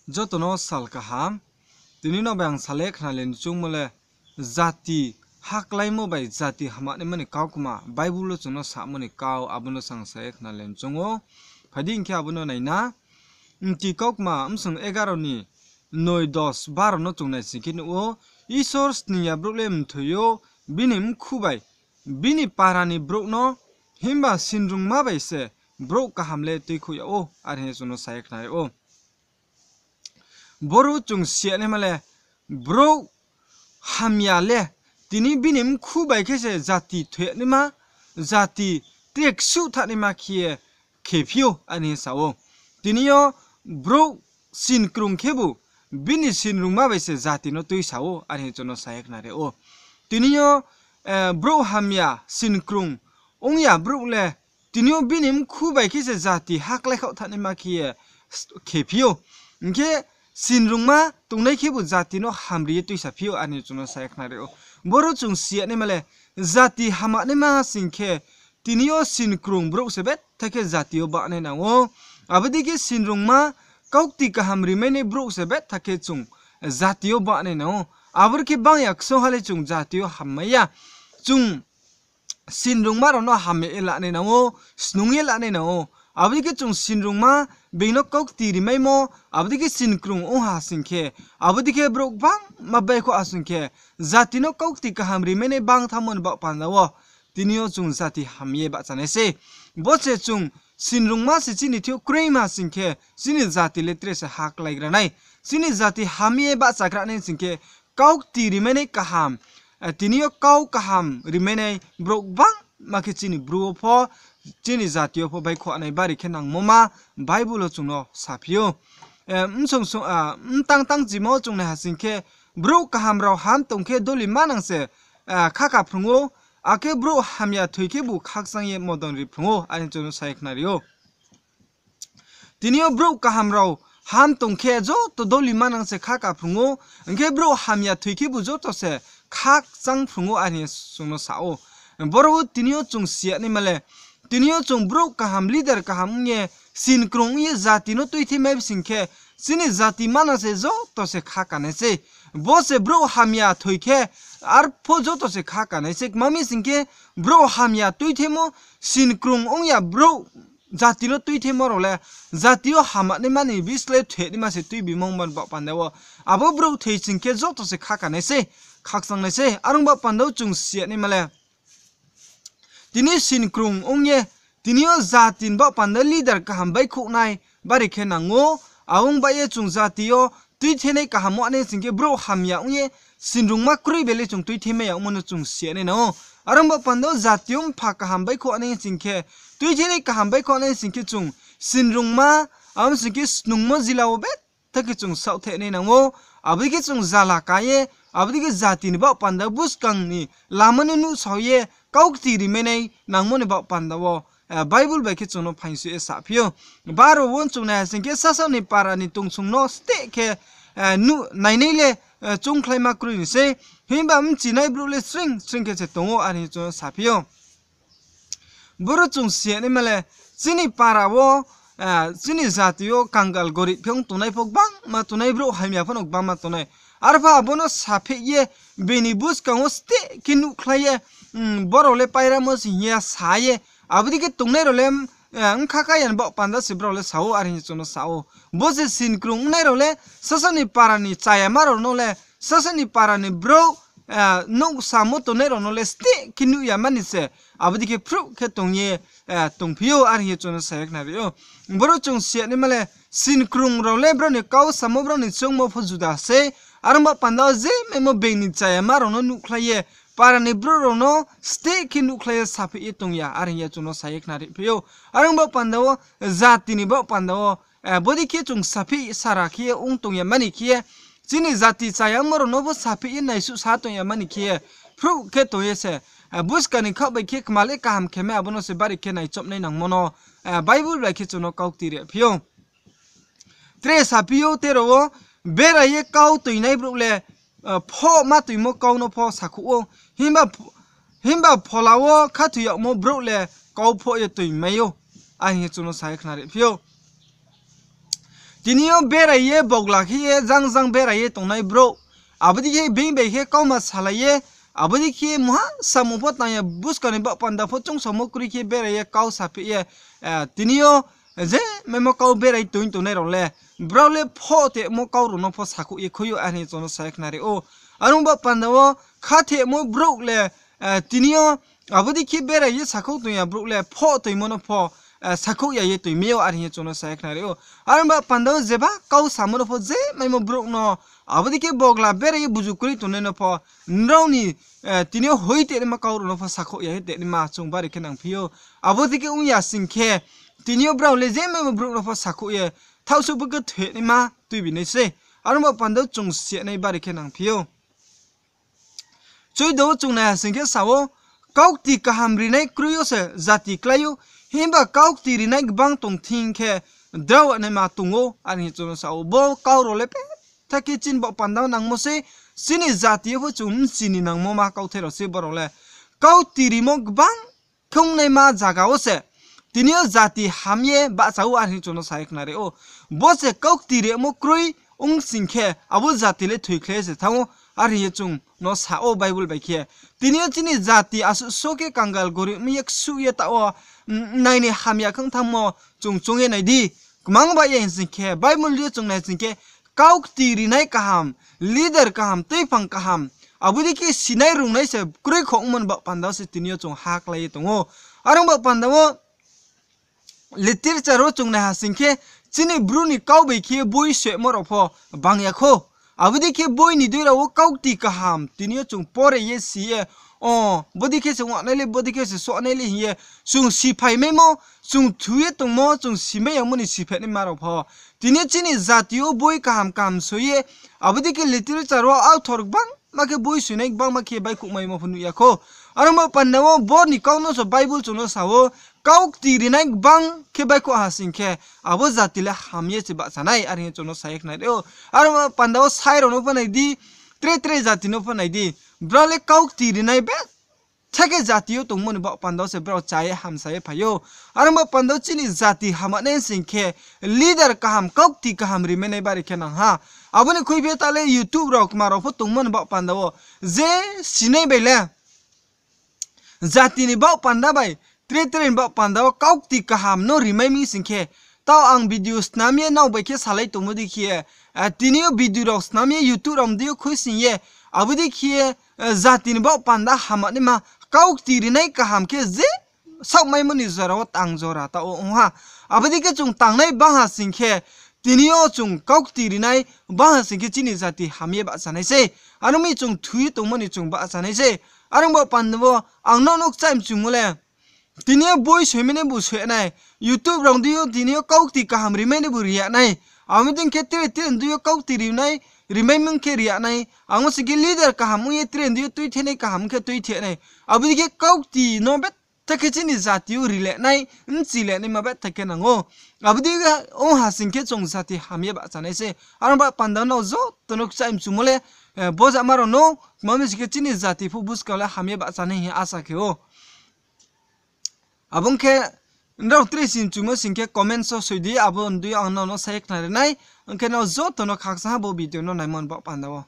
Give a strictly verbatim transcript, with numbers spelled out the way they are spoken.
Joto no sal kaham. Tini no bai ang sa le khna le ni choungmo le, jati haklaimo bai jati hamnaima ni kaukma Bible wo chung no samo ni kau, abo no sang sa ye khna le ni choung ou. Phai di hing khe abo no nai na. Mti kaukma bsong egaro ni noi, dos, baro no chung nai sing khe nuh ou, Isor sning ya brouh le mthoi ou, bini mkhu bai, bini para ni brouh no, himba sinrungma bai se brouh kaham le tuikhouh yag ou, are hing ye chung no sa ye khna ri ou. Boro chung si ya naima le, brouh hamya le tini bini mkhu bai khe se jati thoi yag naima, jati tre ksuh thanng naima khe ye khephi ou, are hing ye sa ou. Tini yo brouh sinkrung khebu bini sinrungma bai se jati no tuisa ou, are hing ye chung no sa ye khna ri ou. Tini yo brouh hamya sinkrung ong ya brouh le tini yo bini mkhu bai khe se jati haklai khaoh thanng naima khe ye khephi ou. Hing khe sinrungma tongnai khebu jati no hamri ye tuisaphi ou, are hing ye chung no sa ye khna ri ou. Boro chung si ya naima le, jati hamnaima sing khe, tini yo sinkrung brouh se betha khe jati yo bahnai nang ou. Abo dei khe sinrungma, kaukti kaham rimainai brouh se betha khe chung jati yo bahnai nang ou. Abo dei khe bang ya ksung ha le chung jati yo hammai ya. Chung sinrungma rao no hamya ye lanai nang ou, snung ye lanai nang ou. Abo dei khe chung sinrungma, being no kaukti rimaimo, abo dei khe sinkrung ong ha sing khe, abo dei khe brouh gbangma baihkhouh ha sing khe, jati no kaukti kaham rimainai bang thanngmo ni baoh panda wo tini yo chung jati hamya ye bahcha nai sei. Bo se chung sinrungma se chini thing yo kroima sing khe, chini jati le tre se haklaigra nai. Chini jati hamya ye bahchagra nai sing khe, kaukti rimainai kaham, tini yo kau kaham rimainai brouh gbangma khe chini Bru wo pho, chini jati yo pho baihkhouh nai bari khe nangmo ma Bible wo chung no saphi ou. Mtang tang chimo chung nai ha sing khe, brouh kaham rao ham tong khe doli manang se khaka phrung ou, akhe brouh hamya thoi khebu khakchang ye modon ri phrung ou, are hing chung no sa ye khna ri ou. Tini yo brouh kaham rao ham tong khe joto doli manang se khaka phrung ou, hing khe brouh hamya thoi khebu joto se khakchang phrung ou, are hing ye chung no sa ou. Boro wo tini yo chung si ya naima le, tini yo chung brouh kaham, leader kaham ong ye, sinkrung ong ye jati no tuithemai sing khe, chini jati manang se joto se khaka nai sei. Bo se brouh hamya thoi khe, arpho joto se khaka nai sei. Kma mi sing khe, brouh hamya tuithemo, sinkrung ong ya brouh jati no tuithemo rao le, jati yo hamnaima ni bislái thoi naima se tuibimo ni baoh panda wo. Abo brouh thoi sing khe joto se khaka nai sei, khakchang nai sei. Are ong baoh panda wo chung si ya naima le, tini sinkrung ong ye, tini yo jati ni baoh panda leader kaham baihkhouh nai bari khe nang ou. Abo ong baoh ye chung jati yo tuithenai kaham ong nai sing khe, brouh hamya ong ye sinrungma kroi bele chung tuithenai ya ongmo no chung si ya nai nang ou. Are ong baoh panda wo jati yo mpha kaham baihkhouh nai sing khe, tuithenai kaham baihkhouh nai sing khe chung sinrungma, abo sing khe snungmo jila wo betha khe chung saohthaih nai nang ou. Abo dei khe chung zala ka ye, abo dei khe jati ni baoh panda buskang ni lama no nuhsao ye, kaukti rimainai nangmo ni baoh panda wo Bible bai khe chung no phaingsuh ye saphi ou. Baro wo chung nai ha sing khe, sasao ni para ni tongsong no steh khe nainai le choungkhlaima kroi ni sei, himba bchinai brouh le sring sring khe se tong ou, are hing chung no saphi ou. Boro chung si ya naima le, chini para wo, chini jati yo kangal gorib khe ong tongnai pho gbangma tongnai, brouh hamya pho no gbangma tongnai. Arpho abo no sapheih ye, bini buskang wo steh khe nuhkhlai ye, brao le pairamo se hing ye sa ye, abo dei khe tongnai rao le bkha kaya ni baoh panda se brao le sa ou, are hing chung no sa ou. Bo se sinkrung ongnai rao le, sasao ni para ni chayama rao no le, sasao ni para ni brouh, nouh samo tongnai rao no le steh khe nuh ya mani se, abo dei khe phruh khe tong ye tongphi ou, are hing ye chung no sa ye khna ri ou. Boro chung si ya naima le, sinkrung rao le brao ni kau samo, brao ni choungmo pho juda sei. Are ong baoh panda wo je maimo being ni chayama rao no nuhkhlai ye, para ni brouh rao no steh khe nuhkhlai ye sapheih ye tong ya, are hing ye chung no sa ye khna ri phi ou. Are ong baoh panda wo, jati ni baoh panda wo, bodei khe chung sapheih sara khe ye ong tong ya mani khe ye, chini jati chayamo rao no pho sapheih ye naisuh sa tong ya mani khe ye, phruh khe tong ye se, buskang ni khaoh bai khe kma le kaham khe mai, abo no se bari khe naichomnai nangmo no Bible bai khe chung no kaukti ri phi ou. Tre saphi ou, tero wo, bera ye kau toinai brouh le phoh ma toimo kau no pho sakhouh ou, himba phola wo khathoi yagmo brouh le kau phoh ye toimai ou, are hing ye chung no sa ye khna ri phi ou. Tini yo berai ye bogla khe ye jang jang berai ye tongnai brouh, abo dei khe being bai khe kauma salai ye, abo dei khe mungha samung pho tang ya, buskang ni baoh panda pho choungsamo kroi khe berai ye kau saphi ye, tini yo je maimo kau berai tong tongnai rao le, brao le phoh temo kau rao no pho sakhouh ye khui ou, are hing ye chung no sa ye khnari ou. Are ong baoh panda wo khathemo brouh le, tini yo abo dei khe berai ye sakhouh tong ya brouh le phoh toimo no pho sakhouh ya ye tongmai ou, are hing ye chung no sa ye khnari ou. Are ong baoh panda wo jeba kau samo no pho je maimo brouh no, abo dei khe bogla berai ye buzu kroi tongnai no pho, nrao ni tini yo hoih tongnaima kau rao no pho sakhouh ya ye tongnaima chung bari khe nangphi ou. Abo dei khe ong ya sing khe, tini yo brao le je maimo brouh no pho sakhouh ye thaohsuh pho khe thoinaima tuibi nai sei. Are ong baoh panda wo chung siyanai bari khe nangphi ou. Choido wo chung nai ha sing khe sa ou, kaukti kaham rinai kroi yo se jati klái ou, himba kaukti rinai gbang tong thing khe drao naima tong ou, are hing ye chung no sa ou. Bo kau rao le petha khe chini baoh panda wo nangmo sei, chini jati yo pho chung mchi ni nangmo ma kauthai rao sei bo rao le. Kaukti rimo gbang khe ongnaima zaga wo se tini yo jati ham ye bahcha ou, are hing chung no sa ye khnari ou. Bo se kaukti rimo kroi ong sing khe abo jati le thoikhlai se thanng ou, are hing ye chung no sa ou Bible bai khe. Tini yo chini jati asuh so khe kangal gorib mi ye ksuh ye taoh wo, nai ni hamya khang thanngmo chung choung ye nai di. Kmang bai ye hing sing khe, Bible yo chung nai sing khe, kaukti rinai kaham, leader kaham, tuiphang kaham, abo dei khe sinai rungnai se kroi kho ongmo ni baoh panda wo se tini yo chung ha klái ye tong ou. Are ong baoh panda wo literature wo chung nai ha sing khe, chini Bru ni kau bai khe boi soimo rao pho bang ya khou. Abo dei khe boi ni dei rao wo kaukti kaham tini yo chung pore ye si ye, o, bodei khe se ong nai le, bodei khe se so nai le hing ye, chung siphaimaimo, chung thu ye tongmo, chung simai yagmo ni siphai naima rao pho. Tini yo chini jati yo boi kaham kaham soi ye, abo dei khe literature wo author gbangma khe boi soinai gbangma khe baihkhouhmaimo pho nuh ya khou. Are ong baoh panda wo bo ni kau no se Bible chung no sa ou, kaukti rinai gbang khe baihkhouh ha sing khe, abo jati le ham ye se bahcha nai, are hing ye chung no sa ye khnari ou. Are ong baoh panda wo sai rao no pho nai di, tre tre jati no pho nai di, brao le kaukti rinai betha khe jati yo tongmo ni baoh panda wo se brao cha ye hamsa ye phai ou. Are ong baoh panda wo chini jati hama nai sing khe, leader kaham, kaukti kaham rimai nai bari khe nang ha. Abo ni khuiphi ta le YouTube rao kma rao pho tongmo ni baoh panda wo je sinai bai le jati ni baoh panda bai, tre tre ni baoh panda wo kaukti kaham no rimai mi sing khe, taoh ang video snam ye nrao bai khe salai tongmo dei khe, tini yo video rao snam ye YouTube rao mdei yo khuisoing ye, abo dei khe, jati ni baoh panda hama naima, kaukti rinai kaham khe je saohmaimo ni jora wo tang jora taoh wo ong ha. Abo dei khe chung tangnai bang ha sing khe, tini yo chung kaukti rinai bang ha sing khe chini jati ham ye bahcha nai sei. Are ong mi chung thu ye tongmo ni chung bahcha nai sei. Are ong baoh panda wo ang nrao no kchai mchumo le, tini yo boi soimai nai bu soi nai, YouTube rao dei yo tini yo kaukti kaham rimai nai bu ri ya nai. Abo dei khe tre tre dei yo kaukti rimai, rimai mung khe ri ya nai. Ang wo sing khe leader kaham ong ye tre dei yo tuithenai kaham khe tuithe nai. Abo dei khe kaukti no betha khe chini jati yo ri le nai, mchi le naima betha khe nang ou. Abo dei ong ha sing khe chung jati ham ye bahcha nai sei. Are ong baoh panda nrao joto no kchai mchumo le, bojama rao no, kma mi sing khe chini jati pho buskang le ham ye bahcha nai hing ye asa khe ou. Abo ong khe nrao tre si mchumo sing khe comment wo soi di, abo ndei ang nrao no sa ye khnari nai. Ong khe nrao joto no khakchang ha bo video no naimo ni baoh panda wo.